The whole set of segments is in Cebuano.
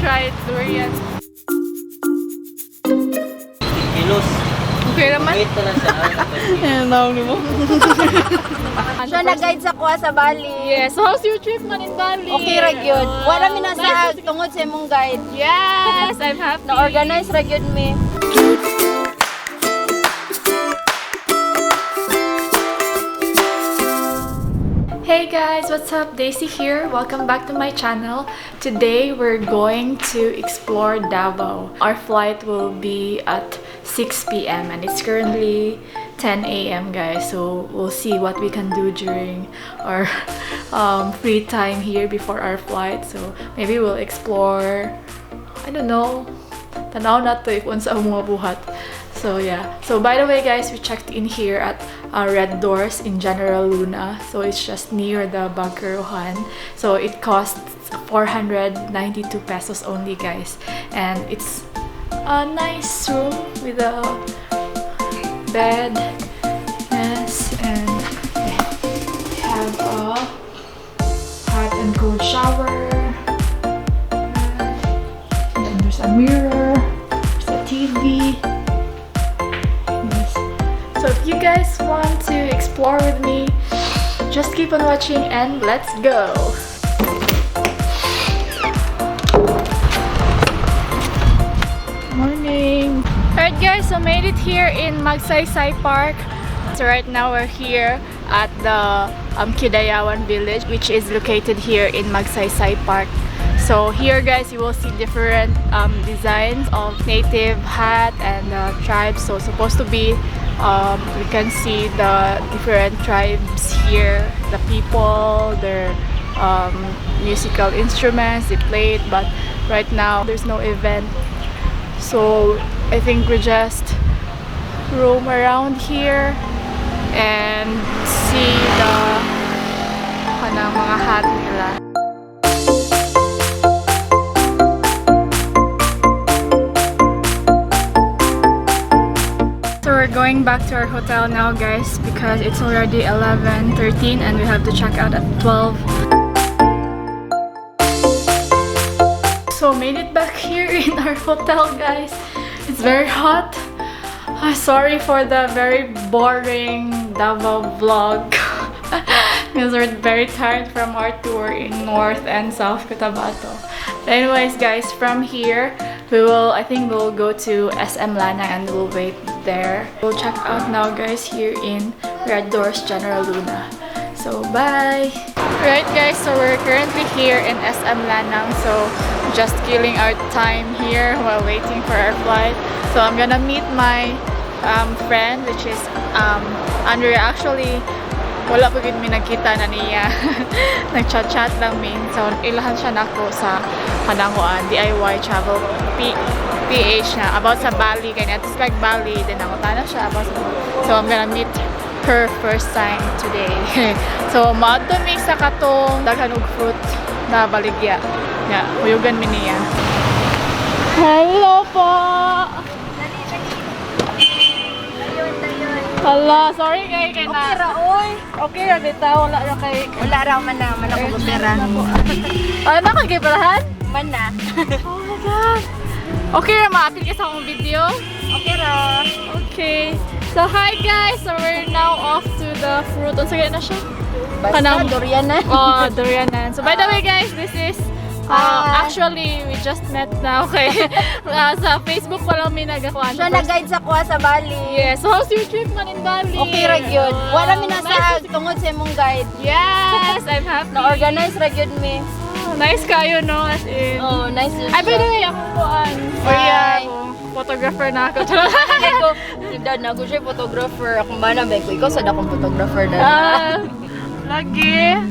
try durian. Kilos. Okay naman. Wait na lang sa Ayan, tawag mo. Siya nag-guide sa kuha sa Bali. Yeah, so how's your trip man in Bali? Okay ra gyud. Wala mi Nice nasa to- tungod sa imong guide. Yes, I'm happy. Na-organize ra gyud mi. Hey guys, what's up? Daisy here. Welcome back to my channel. Today we're going to explore Davao. Our flight will be at 6 p.m. and it's currently 10 a.m. guys. So we'll see what we can do during our free time here before our flight. So maybe we'll explore, I don't know, tanaw na to if unsa ang mga buhat. So yeah. So by the way guys, we checked in here at Red Doors in General Luna. So it's just near the Bankerohan. So it costs 492 pesos only, guys. And it's a nice room with a bed. Yes, and we have a hot and cold shower. And then there's a mirror, there's a TV. Yes. So if you guys want to explore with me, just keep on watching and let's go! Morning! Alright guys, so made it here in Magsaysay Park. So right now we're here at the Kadayawan village, which is located here in Magsaysay Park. So here guys, you will see different designs of native hat and tribes. So supposed to be, we can see the different tribes here, the people, their musical instruments they played, but right now there's no event. So I think we just roam around here and see the kanang mga hat nila. So we're going back to our hotel now, guys, because it's already 11:13 and we have to check out at 12. So made it back here in our hotel, guys. It's very hot. Sorry for the very boring Davao vlog, because we're very tired from our tour in North and South Cotabato. But anyways, guys, from here we will, I think we'll go to SM Lanang and we'll wait there. We'll check out now, guys, here in Red Doors General Luna. So bye! Right guys, so we're currently here in SM Lanang, so just killing our time here while waiting for our flight. So I'm gonna meet my friend, which is Andrea. Actually, wala pa gid mi nagkita na niya. Nag-chat-chat lang mi. So ilahan siya nako sa kanang kuan DIY Travel PH na about sa Bali kanya. It's like Bali then ako na siya about sa. So I'm gonna meet her first time today. So maadto mi sa katong daghan og fruit na baligya. Ya, huyugan mi niya. Hello po. Hala, sorry kay na. Okay ra oy. Okay ra bitaw, wala ra kay Wala ra man na man ako pera. Ano ka gibalahan? Man na. Oh my God. Okay ra maapil ka sa akong video? Okay ra. Okay. So hi guys, so we're now off to the fruit. Unsa gani na siya? Basta durian na. Oh, durianan. So by the way guys, this is Hi. Actually we just met now, okay? Sa Facebook pa lang mi nagakuan. Siya nag-guide sa kuha sa Bali. Yeah, so how's your trip man in Bali? Okay ra gyud. Wala mi nasa Nice to- tungod sa imong guide. Yes, I'm happy. Na-organize ra gyud mi. Oh, nice kayo, no? As in. Oh, nice Ay, by the way, ako po, Hi. yeah, ako, photographer na ako. Ay ko, dad na ako siya photographer. Akong bana ba ko ikaw sad akong photographer dad. Ah, lagi.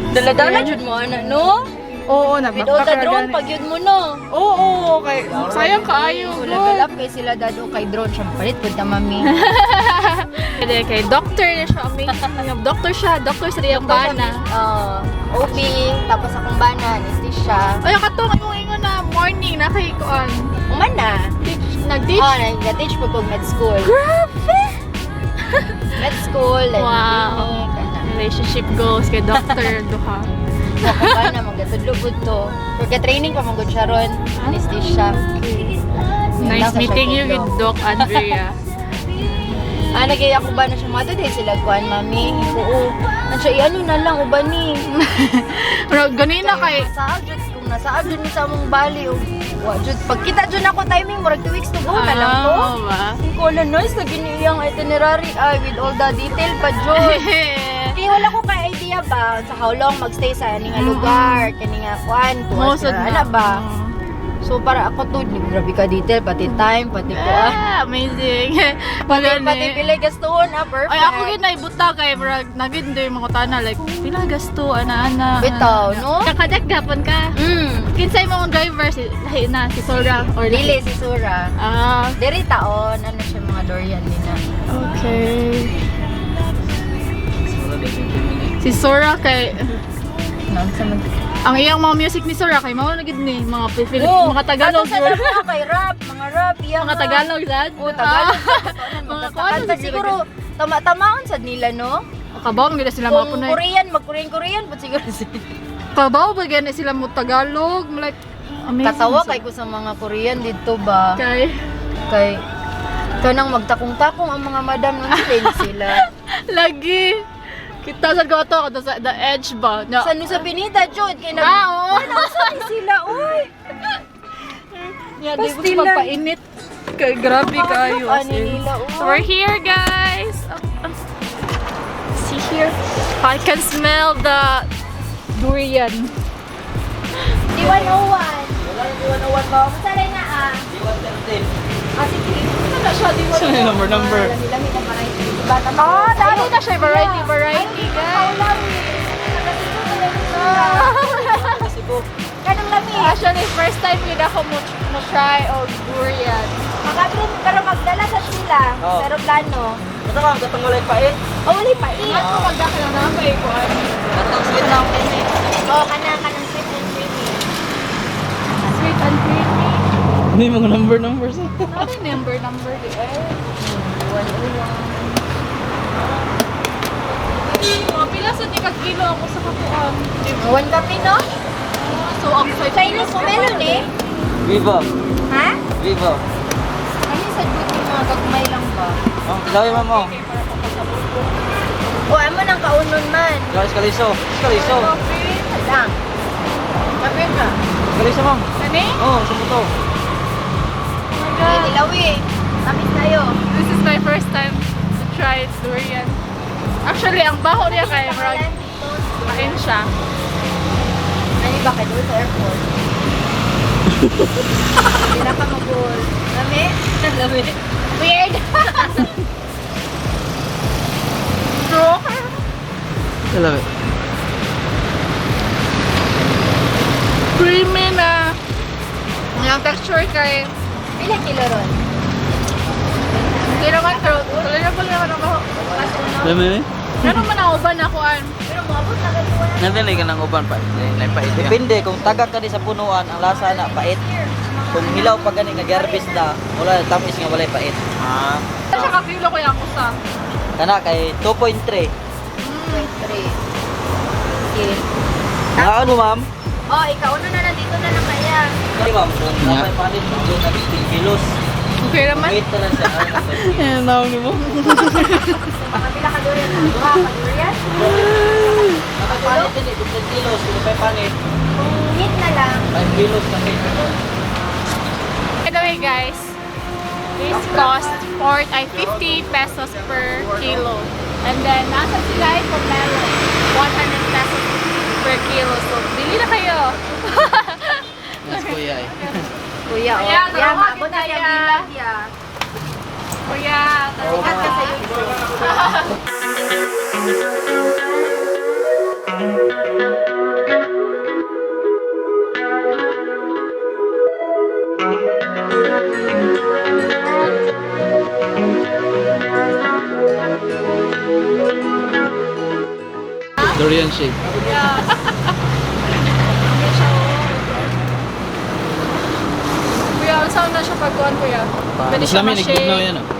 Dala-dala jud mo ana, no? Oo, With nag-backpack all the ra drone gani. pag yun mo no. Oo, okay. Sayang kaayo. Level up kay sila dad o kay drone siya palit pud ta mami. Pwede kay doctor na siya. Amazing. Doctor siya. Doctor sa iyang bana. Oh, OB tapos akong bana anesthesia. Ay, katong imong ingon na morning na kay kuan. Uman na. Teach, nag-teach. Oh, nag-teach po kog med school. Grabe! Med school and Wow. clinic, ana. Relationship goals kay doctor duha. Ako ba na magatudlo gud to. Porque training pa man gud siya ron. Anesthesia. Nice meeting you with Doc Andrea. Ah, nagaya ko ba na siya mga today sila kuan, mami. Oo. Ano siya, ano na lang, uban ni. Pero ganina kay Nasa jud kung nasa jud mi sa among bali og wa jud pagkita jud ako timing murag 2 weeks to go na lang to. Ah, oo ba? Ko na nice na giniyang itinerary ay with all the detail pa jud. Kaya wala ko kay idea ba sa how long magstay sa ani nga lugar, kani nga kuan, Mo tuwas sad na, na. ana ba. So para ako to, grabe ka detail pati time, pati kuan. Ah, amazing. Pati Wala pati ni. pila gastuhon ah, perfect. Ay, ako gid naibuta kay brag nagid din mga tana like pila gasto ana ana. Bitaw, ana. no? Kakadak gapon ka. Kinsay mo ang driver si lahi na si Sora or lahi? Dili si Sura. Ah, Diri taon ano siya mga durian nila. Okay. Si Sora kay Naunsa man ang iyang mga music ni Sora kay mao na gid ni mga Pilip, Oo, mga Tagalog. Ato sa mga kay rap, mga rap, iya Mga Tagalog sad. Oo, Tagalog. Ah. Mga Mga kuan kanta siguro tama-tamaon sad nila, no? Kabaw gid sila mga Kung punoy. Korean, mag-Korean Korean pud siguro sila. Kabaw ba gani sila mo Tagalog? Like amazing. Katawa kay ko sa mga Korean didto ba? Kay Kay kanang magtakong-takong ang mga madam nun sila sila. Lagi. Kita sa goto ko sa the edge ba? No. Sa Nusa Penida jud kay nag Ah, oo. Ano sila, uy. Yeah, di ko Pastilan. magpainit. Kay grabe kayo. As Ano in. nila, uy. So we're here, guys. Oh, oh. See here. I can smell the durian. D101. Wala yung 101, ma'am. Masalay na ah. D113. Ah, sige. Ano na siya? Di Saan yung number, number? Lami-lami na variety. Bata pa. Ah, dami na siya. Variety, variety, guys. Cebu. Kanang lami. Actually, first time yun ako mo try og durian. Makatrin, pero magdala sa sila. Oo. Sa aeroplano. Basta ma'am, katong walay pait. Oh, wala pa eh. Ano magdakala na pa ikuan? Katong sweet na ang ini. Oh, kanang sweet and creamy. Sweet and creamy. Ano yung mga number numbers? Ano yung number number di eh? Mga pila sa di ka kilo ako sa kakuan. One kape, no? So ako sa Chinese melon eh. Viva. Ha? Viva. Ano sa good yung mga gagmay lang ba? Oh, kilawi ma'am oh. O, amo nang kaunon man. Kilawi eskaliso. Eskaliso. Lang. Kape na. Eskaliso ma'am. Kani? Oh, sa buto. Oh my Ay, God. nilawi. Tamis tayo. This is my first time to try durian. Actually, ang baho niya kay Murag. Kain siya. Ano ba kayo sa airport? Hindi na ka mag-goal. Lami? Lami. Weird! True. Kilawi. Creamy na. Ang texture kay Pila kilo ron? Hindi naman pero tolerable naman ang baho. Lami ni? Ano man ang uban ako an. Pero moabot na kayo wala. Nabili ka ng uban pa. Pait. Depende kung tagak ka ni sa punuan, ang lasa na pait. Kung hilaw pa gani nga garbis na, wala tamis nga walay pait. Ah. Ano siya ka kilo kaya ako sa. Kana kay 2.3. 2.3. Okay. Nga ano ma'am? Oh, ikaw na na nandito na lang kaya. Kay ma'am, kung napay palit, doon na 15 kilos. Okay naman. Wait na lang siya. Eh, naon mo? Mga pila ka durian? Duha ka durian? Napay palit din eh, 15 kilos. Kung napay palit, Kung meat na lang, 5 kilos na kayo. By the way guys, this cost 4 ay 50 pesos per kilo. And then nasa sila ay pomelo, 100 pesos per kilo. So bili na kayo. Mas kuya eh. Kuya, oh. Kuya, Yeah, tara, maabot na kuya. siya bilag, ya. Kuya, tara. Ingat ka sa YouTube. Durian shake. Yeah. Kuya, ang sound na siya pagkuhan, kuya. Pwede siya ma-shake.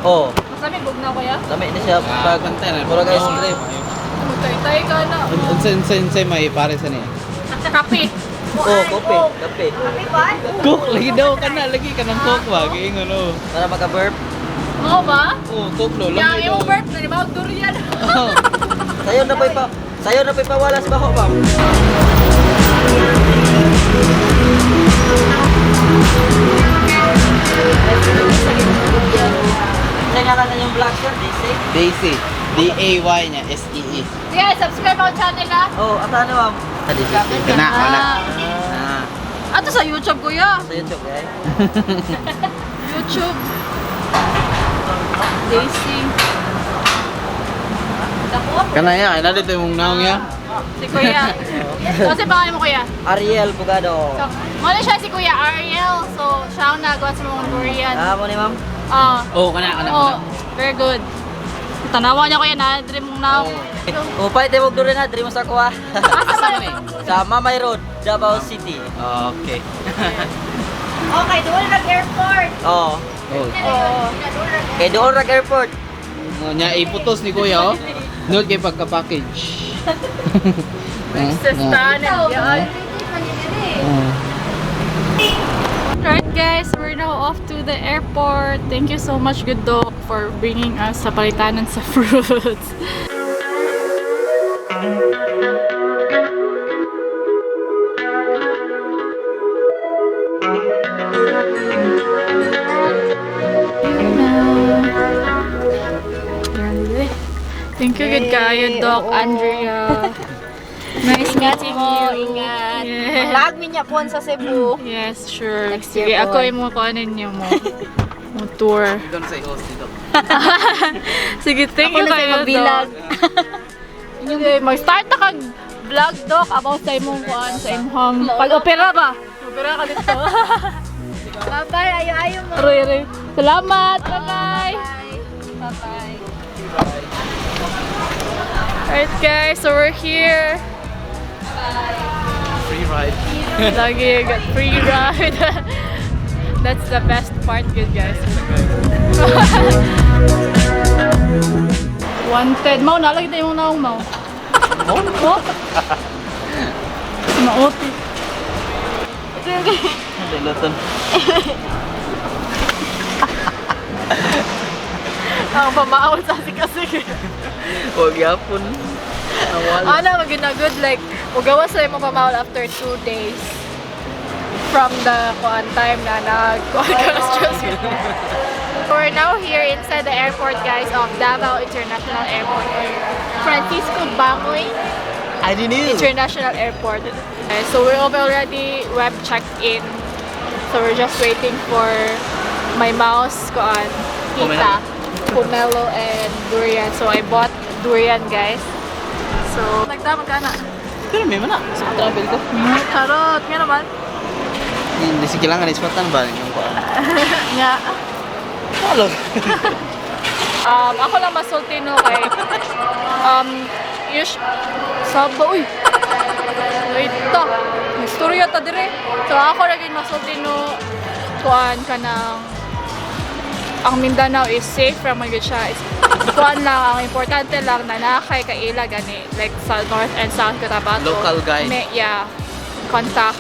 Oh, Mas lami bugnaw, kuya. lami na siya pag murag ice cream. Magtay-tay ka na. Unsa unsa unsa may pare sa niya? Kape. Oh, kope, kape. Kape ba? Coke lagi daw kana lagi kanang Coke ba giingon oh. Para maka-burp. Oo ba? Oh, Coke lo Yang lami imong daw. burp na di ba? Durian. Oh. Sayo na pa'y pawalas baho ba? Sa nga lang yung vlog, sir, DC. Daisy. D A Y niya S E E. Sige, subscribe ako channel ha. Oh, ata ano, ma'am? Sa DC. Kana wala. Ah, Ato sa YouTube, kuya. sa YouTube, eh. YouTube. Daisy. Kana ya, ay dito imong naong ya. Si Kuya. So, kasi pangalan mo, Kuya? Ariel Pugado. So, muna siya si Kuya Ariel. So, siya ang nagawa sa mga durian. Ah, mo ni ma'am. Ah. Oh, kana kana. Oh, very good. Tanawa niya kuya na, dream mong naong. Oh, pait mo durian ha, diri mo sa kuha. Asa man eh? Sa Mamay Road, Davao City. Okay. Okay, doon nag-airport. Oh. Oh. Oo. Kay doon rag airport. Oh, nya iputos ni kuya oh. Note kay pagka-package. Sista na yan. Oh. Right guys, we're now off to the airport. Thank you so much, good dog, for bringing us sa palitanan sa fruits. Thank you, good kayo, Doc Oo. Andrea. Nice Ingat meeting mo, you. ingat. Yes. Lag mi niya po sa Cebu. Yes, sure. Next Sige, year ako po. yung mga kuhanin niyo mo. Mo tour. Doon sa host dito. Sige, thank Ako you na sa kayo, magbilag. Doc. Sige, mag-start na kag vlog, Doc, about sa imong kuan, sa imong pag-opera ba? Opera ka dito. Bye-bye, ayo-ayo mo. Aroy, aroy. Salamat! Bye-bye! Bye-bye. Alright guys, so we're here. Free ride. Lagi, got free ride. That's the best part, good guys. Wanted. Mau, nalagay tayo mong naong mau. Oh, Oh? Maoti. Diluton. Ang pamaawat sa asik-asik. Huwag yapon. Nawala. Ana, maging na good. Like, ugawa sa imong pamaawat after 2 days from the kuan time na nag kuan ka na stress. We're now here inside the airport, guys, of Davao International Airport or Francisco Bangoy I didn't know. International Airport. Okay, so we're already web checked in. So we're just waiting for my mouse, kuan, tita, pomelo, and durian. So I bought durian, guys. So, nagta magkana. Pero may mana sa travel ko. Charot, nga naman. Hindi sige lang ispatan ba yung kuan. Nga. Wala. Ako lang masulti no kay us saba uy. Wait ta. Istorya ta dire. So ako ra gyud masulti no kuan kanang ang Mindanao is safe from mga siya. Is, kuan lang, ang importante lang na nakay kaila gani like sa North and South Cotabato. Local guide. May, yeah. Contact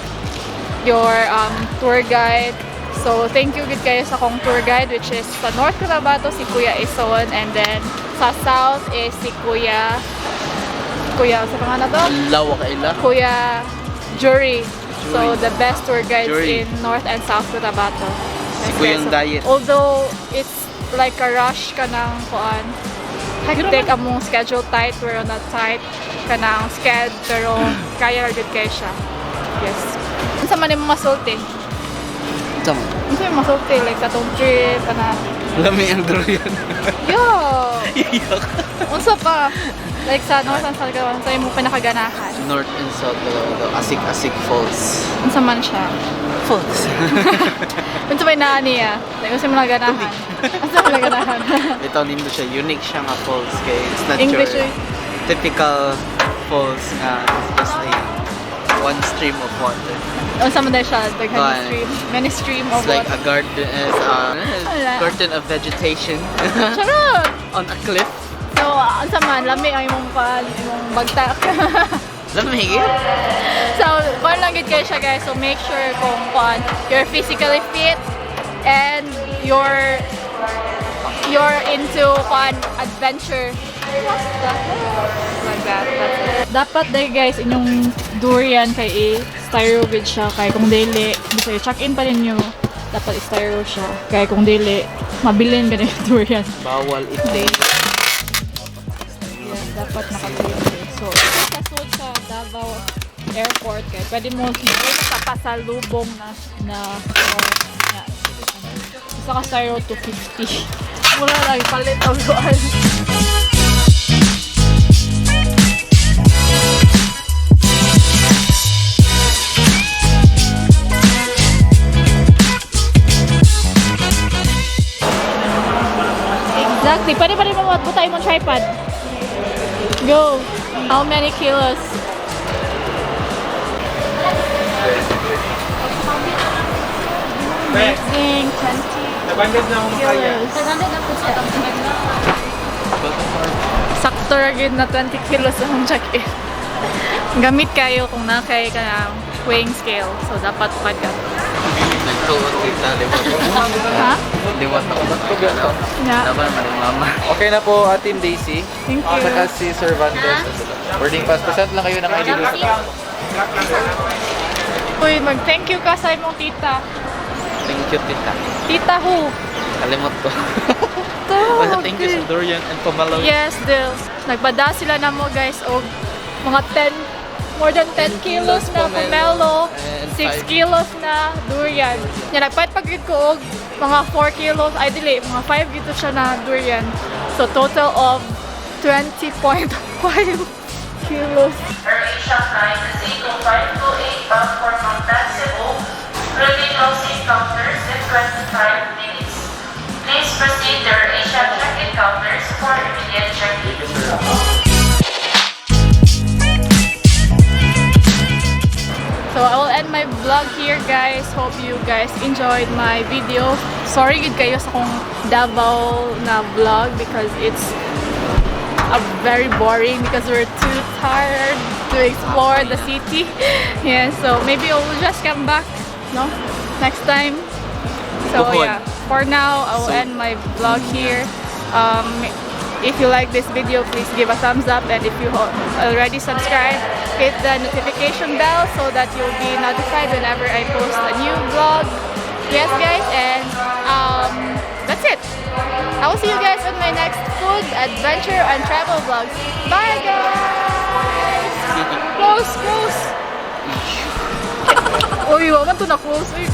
your tour guide. So, thank you good kayo sa akong tour guide which is sa North Cotabato si Kuya Ison and then sa South is si Kuya sa pangalan to? Lawa ka ila. Kuya Jury. So, the best tour guides Jury. in North and South Cotabato. Si Kuyang So, Diet. although, it's like a rush ka ng kuan. Hectic among schedule tight, we're on a tight kanang sched, pero kaya ra gud kayo siya. Yes. Unsa man imong masulti? Tama. Unsa imong masulti like sa atong trip ana? Lami ang durian. Yo. Unsa pa? Like sa North and South Cotabato, unsa imong pinakaganahan? North and South Cotabato, Asik Asik Falls. Unsa man siya? Falls. Unsa may naa niya? Like unsa imong naganahan? Unsa imong naganahan? Ito nindo siya unique siya nga falls kay it's not English your eh. typical falls nga it's just a one stream of water. Unsa man dahil siya? Daghan Kuan. stream. Many stream of It's like water. a garden, it's a Wala. curtain of vegetation Charot! on a cliff. So, unsa man, lami ang imong kuan, imong bagtak. Lamig eh. So, kuan lang gid kayo siya, guys. So, make sure kung kuan, you're physically fit and you're into kuan adventure. What the hell? Like that. That's it. Dapat dahil, guys, inyong durian kay i-styro gid siya kay kung dili bisa i-check in pa ninyo, dapat i-styro siya kay kung dili mabilin gani yung durian. Bawal ite. Yes, dapat nakatuyo. So, ito sa sud sa Davao Airport kay pwede mo sa pasalubong na na or na ano, isa ka styro 250. Wala lang palit og kuan. Exactly. Pwede pa rin mo butay mo tripod. Go. How many kilos? Amazing. 20 kilos. Sakto ra gyud na 20 kilos ang check-in. Gamit kayo kung na kay ka na weighing scale. So, dapat pagka. Nagtuon kita, liwat. Ha? Liwat ako. Yeah. Laban naman yung mama. Okay na po, Team Daisy. Thank you. Saka si Cervantes. Boarding pass. Present lang kayo ng ID doon sa taas. Uy, mag-thank you ka sa imong tita. Thank you, tita. Tita who? Kalimot ko. Basta thank you sa durian and pomelo. Yes, Dil. Nagbada sila na mo, guys, og mga 10, more than 10 kilos na pomelo, and 6 5 kilos na durian. Nya nagpait pag gid ko og mga 4 kilos, ay dili, mga 5 gito siya na durian. So total of 20.5 kilos. AirAsia Flight 0528 bound for Mactan, Cebu will be closing counters in 25 minutes. Please proceed to AirAsia check-in counters for immediate check-in. So I will end my vlog here, guys. Hope you guys enjoyed my video. Sorry gid kayo sa akong Davao na vlog because it's a very boring because we're too tired to explore the city. Yeah, so maybe I will just come back, no, next time. So Buhon. yeah, for now I will end my vlog here. If you like this video, please give a thumbs up, and if you already subscribed, hit the notification bell so that you'll be notified whenever I post a new vlog. Yes, guys, and that's it. I will see you guys on my next food adventure and travel vlogs. Bye, guys! Close, close! Uy, wa man to na close. Uy.